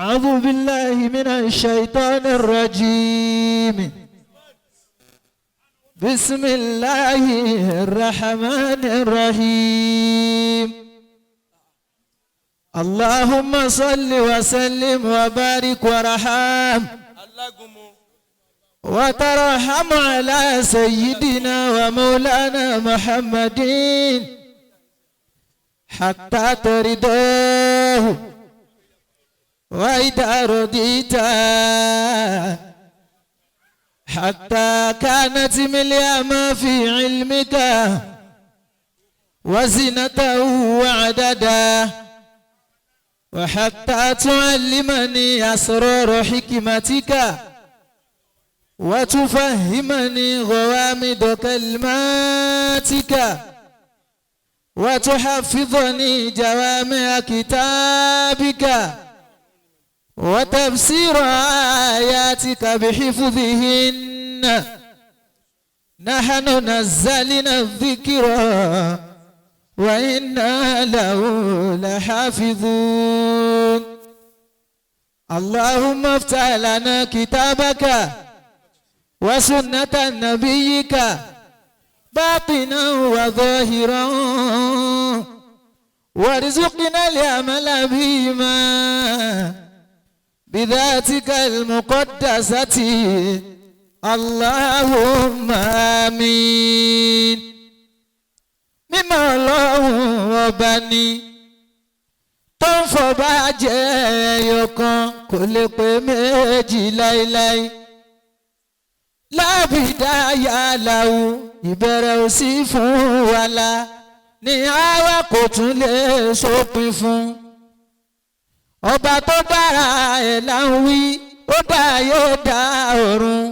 أعوذ بالله من الشيطان الرجيم. بسم الله الرحمن الرحيم. اللهم صل وسلم وبارك وارحم وترحم على سيدنا ومولانا محمد حتى ترضاه، وإذا رضيت حتى كانت مليا ما في علمك وزنته وعددا، وحتى تعلمني أسرار حكمتك وتفهمني غوامض كلماتك وتحفظني جوامع كتابك وتفسير آياتك بحفظهن. نحن نزلنا الذكر وإنا له لحافظون. اللهم افتح لنا كتابك وسنة نبيك باطنا وظاهرا، وارزقنا العمل بهما بذاتك المقدسة. اللهم آمين. Mímọ́ Ọlọ́run ọba ni tó ń fọba jẹ́ ẹyọ kan, kò lè pé méjì láéláé. Lábìdáyà làwù ìbẹ̀rẹ̀ ò sí fún wa la ní àwa kò tún lè sópin fún. Ọba tó dára ẹ̀ là ń wí, ó dá ayé dá ọ̀run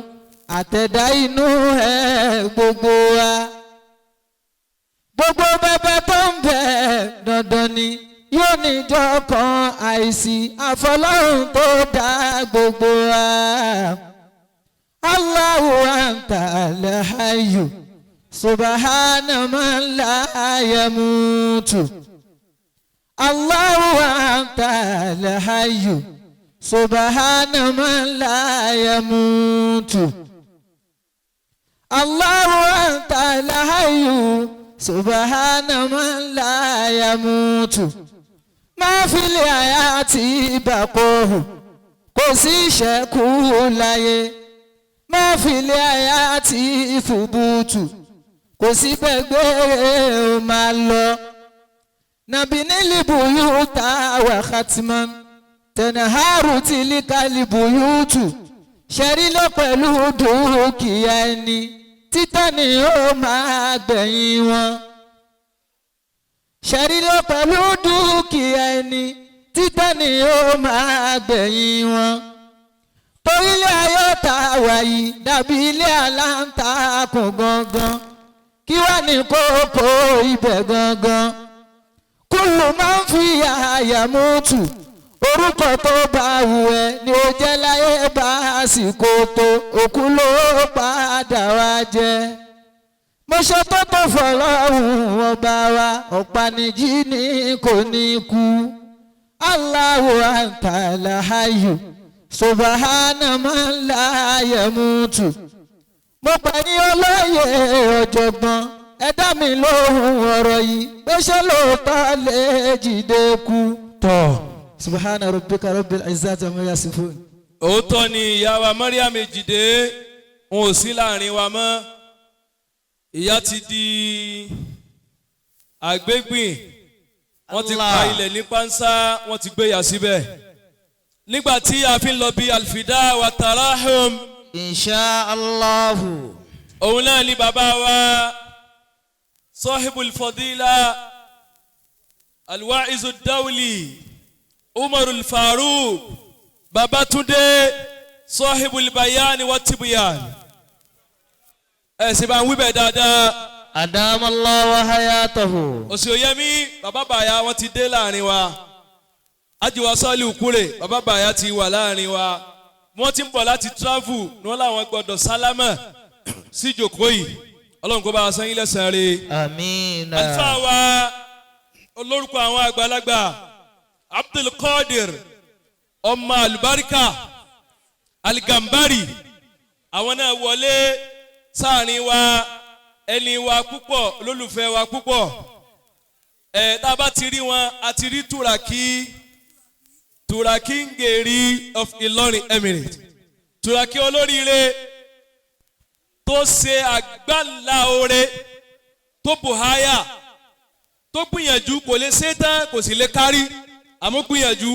àtẹ̀dá inú ẹ̀ gbogbo wa. Gbogbo bàbá tó ń bẹ dandan ni yóò níjọ́ kan àìsí àfọlọ́run tó dá gbogbo wa. Allahu anta al-hayyu subhana man la yamutu. Allahu anta al-hayyu subhana man la yamutu. Allahu anta al-hayyu subhana man la yamutu. Ma fil hayati baqahu, kò sí ìṣẹ́kù láyé. Ma fil hayati thubutu, kò sí gbẹgbẹ́ ó máa lọ. Nàbí nílìbùyúta wà khatiman tẹ̀nàhárù tìlíkà lìbùyútù. Ṣẹ̀rí lọ pẹ̀lú dúkìá ẹni títà ni ó máa gbẹ̀yìn wọn. Ṣẹ̀rí lọ pẹ̀lú dúkìá ẹni títà ni ó máa gbẹ̀yìn wọn. Torílẹ̀ ayé tá a wà yìí dàbí ilé aláǹtakùn gangan, kí wá ní kókó ibẹ̀ gangan. Kúlù máa ń fi àyàmútù, orúkọ tó bá wù ẹ́ ni ó jẹ́ láyé bá àsìkò tó òkú ló padà wá jẹ́. Mo ṣe tó tó fọlọ́hún ọba wa, ọ̀pánìjì ni kò ní kú. Allahu anta al-hayyu subhana man la yamutu. Mo pè ní olóyè ọ̀jọ̀gbọ́n, ẹ dá mi lóhùn ọ̀rọ̀ yìí pé ṣé lóòótọ́ lè jìde kú. Tọ́ subhana rabbika rabbil izzati amma yasifun. Òótọ́ ni ìyá wa Mariam Ejide wọn ò sí láàrin wa mọ́. Ìyá ti di àgbégbìn, wọ́n ti pa ilẹ̀ ní pánsá, wọ́n ti gbéyà síbẹ̀. Nígbà tí a fi ń lọ bí alfida wa tarahum, Insha Allahu, òun náà ni bàbá wa sahibul fadila alwaizu dawli Umarul Faruq Babatunde sahibul bayani wa tibiyan. Ẹ sì bá ń wíbẹ̀ dáadáa. Adamallahu wa hayatahu. Òsì òyẹmí bàbá bàyà wọn ti dé láàrin wa. Ajiwa sọ́ọ̀lì òkúrè bàbá bàyà ti wà láàrin wa. Wọ́n ti ń bọ̀ láti travel ní wọ́n láwọn gbọ́dọ̀ sálámà sí ìjókòó yìí. Ọlọ́run kó bá wa san yín lẹ́san rẹ̀. Àmín. Àlùfáà wa olórúkọ àwọn àgbàlagbà Abdulkadir. Ọmọ àlùbáríkà Aligambari, àwọn náà wọlé sáàrin wa, ẹni wa púpọ̀, olólùfẹ́ wa púpọ̀. Ẹ tá a bá ti rí wọn, a ti rí Turaki, Turaki Ngeri of Ìlọrin Emirate, Turaki olóríire tó ṣe àgbàlá oore tó buhaya, tó gbìyànjú. Kò lè ṣe tán, kò sì lè kárí, àmọ́ gbìyànjú.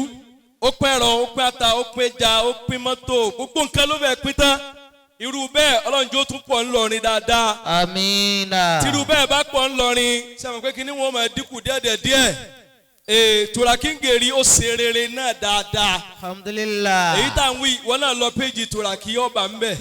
Ó pín ẹ̀rọ, ó pín ata, ó pín ẹja, ó pín mọ́tò, gbogbo nǹkan ló fẹ́ pín tán. Irú bẹ́ẹ̀, Ọlọ́run tún pọ̀ ńlọrin dáadáa. Amina. Tírú bẹ́ẹ̀ bá pọ̀ ńlọrin, sẹ́wọ̀n pé kíní wọn máa dínkù díẹ̀ díẹ̀. Turaki Ngeri, ó ṣe rere náà dáadáa. Alhamdulillah. Èyí tá à ń wí, wọn náà lọ péjì Turaki, ọba ń bẹ̀.